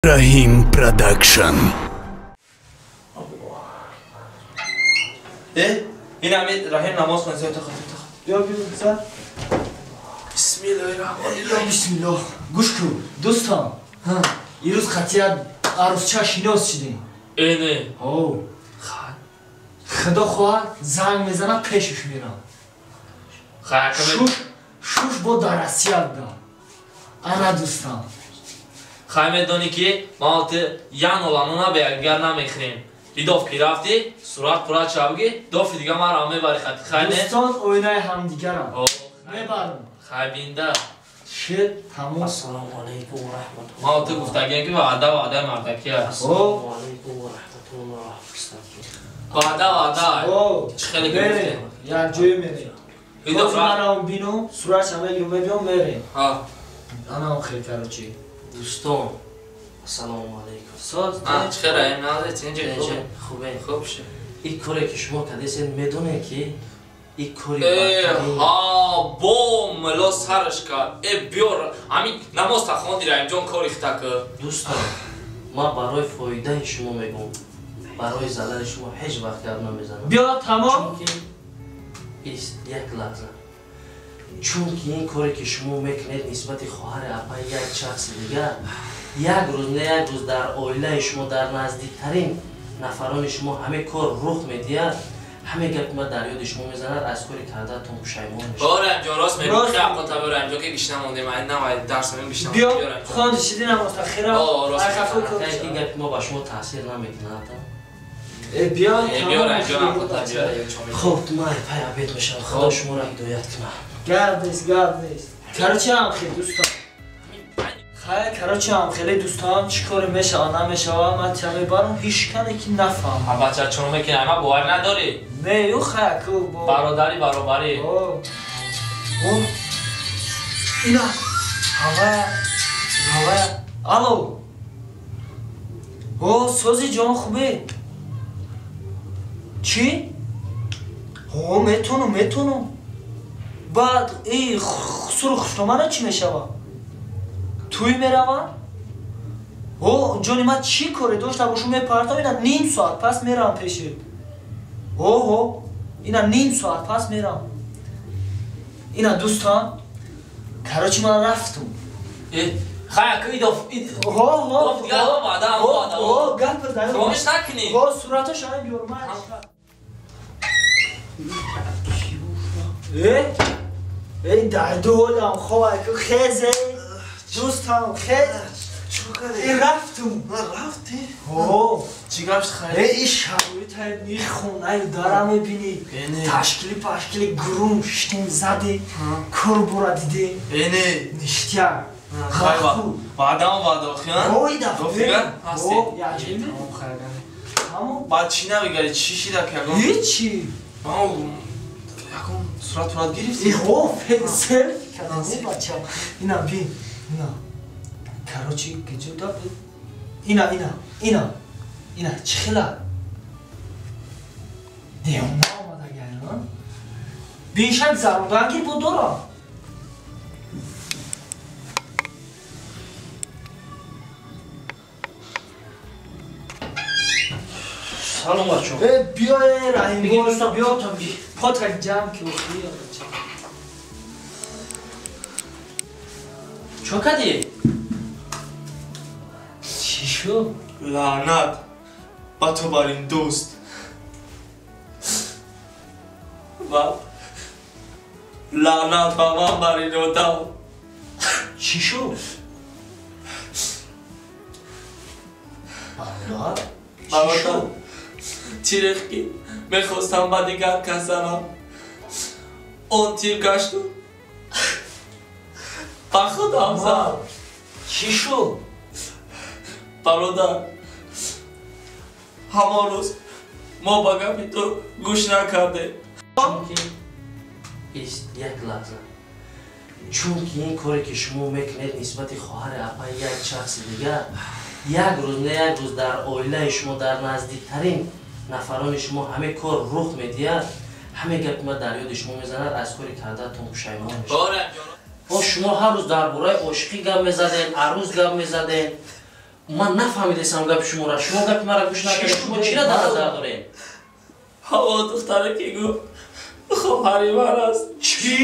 Раҳим Продакшн. Ин ҳами Раҳим намоз хонда, тахат тахат. Биё биё сар. Бисмиллоҳир-раҳмонир-раҳим. Бисмиллоҳ. Гӯш кун, дӯстам. Ҳа, ирӯз қатъият арӯсча шинос шудем. Э не. Ҳо. Худо хоҳад занг мезанад, пешаш мерам. Хай шуш бо дар Россия буда. Ана дӯстам. Хай медонӣ ки ма оти ян оланона ба якдигар намехӯрем. Идоф ки рафтӣ, сурат пурат чабги, дофи дига маро мебари хати хай не? Дӯстон оинаи ҳамдигарам. Мебарам. Хай бинда. Шед тамом. Ассалому алайкум ва раҳматуллоҳ. Ма оти гуфтагием ки ваъда ваъдаи мардакӣ аст. Ассалому алайкум ва раҳматуллоҳ. Ваъда ваъда. Чӣ хеле гуфтем? Як ҷое мерем. Идоф маро бинум, суратша мегирам, мебиём, мерем. Ҳа. Ана он хел короче. Дӯстон, ассалому алайкум. Соз, чӣ хел Раҳим назе, чӣ хубе? Хуб ши. Ин коре ки шумо кардесед, медонед ки ин кори ҳа, бо мило сараш кард. Э биёр, ҳамин намоз та хонди Раҳимҷон кори хита кӣ. Дӯстон, ман барои фоидаи шумо мегӯм, барои зарари шумо ҳеҷ вақт гап намезанам. Биё тамом. Чунки ист як лаҳза. Чунки ин коре ки шумо мекунед нисбати хоҳари апаи як шахси дигар, як рӯз не як рӯз дар оилаи шумо, дар наздиктарин нафарони шумо ҳаме кор рух медиҳад, ҳаме гапи ма дар ёди шумо мезанад, аз кори кардаатон пушаймон мешавад. Бо Раҳимҷон рост мегӯӣ, хеле ҳаққота биё Раҳимҷон ки гишна мондем, ай навай дарс мегӯем гишна мондем. Биё хонди шиди намоз та хира. Ин гапи мо ба шумо таъсир намекунад. Биё биё Раҳимҷон ҳаққота биё. Хуб, ман пай обед мешавам. Худо шуморо ҳидоят кунад. Гап нест, гап нест. Короче ҳам хел дӯстон. Хай, короче ҳам хеле дӯстон, чӣ коре мешава, намешава, ман тя мебарам, ҳеҷ кане ки нафаҳмам. Ҳа бача, чун мекунӣ, ма бовар надорӣ? Не, ю хай, ку бо. Бародарӣ, баробарӣ. О. Ина. Ҳава, ҳава. Алло. О, сози ҷон хубе? Чӣ? О, метонам, метонам. Баъд и суру хуштомана чӣ мешава? Тӯй меравам? О, ҷони ман чӣ коре дошта бошу мепартам, ина ним соат пас меравам пешет. Оҳо, ина ним соат пас меравам. Ина дӯстам, короче ман рафтум. Хай, ку идоф, Ҳо, ҳо, ваъда, ваъда. О, гап задан. Фаромӯш накунӣ. Ҳо, сураташ ҳамин биёр, ман. Э? Эй, дарду ҳолам, хоб, ку хезе. Дӯстам, хез. Чӣ кардӣ? Э, рафтум. Рафтӣ? Ҳо. Чӣ гап шуд хайр? Э, ин шароита ни хонаю дара мебинӣ. Ташкили пашкили гурум шитем заде, кор бура диде. Эне. Ништяк. Ваъдаам ваъда охи, ҳа? Ой, даф. Дофига? Ҳастӣ? О, яҷиб. Тамом хайргане. Тамом. Баъд чӣ навигари? Чӣ шида ки ягон? Ҳечи. Ягон сурат сурат гирифтӣ? Ҳо, селфи кардам, бача. Ина бин. Ина. Короче, киҷо да ина, ина, ина. Ина, чӣ хела? Девона омадагай, ҳа? Биншак зарурданги бо дорам. Салом бачо. Э, биё, э, Раҳим, Бигир дӯстам, биё. биё би. Потак ҷамъ ки охи, бача. Чо кардӣ? Чӣ шуд? Лаънат ба ту бар ин дӯст. Ва лаънат ба ман бар ин одам. Чӣ шуд? Бародар? Чӣ Бародар, шуд? тирех ки мехостам ба дигар кас занам, он тир гашту ба худам зад. Чӣ шуд? Бародар, ҳамон рӯз мо ба гапи ту гӯш накардем. Чунки ист як лаҳза. Чунки ин коре ки шумо мекунед нисбати хоҳари апаи як шахси дигар, як рӯз не як рӯз дар оилаи шумо, дар наздиктарин нафарони шумо ҳаме кор рух медиҳад, ҳаме гапи ма дар ёди шумо мезанад, аз кори кардаатон пушаймон мешавад. Бо О, шумо ҳар рӯз дар бораи ошиқӣ гап мезадем, арӯз гап мезадем. Ман нафаҳмидесам гапи шуморо. Шумо гапи маро гӯш накардед. Шумо чиро дар назар доред? Ҳаво духтаре ки гуфт, хоҳари ман аст. Чӣ?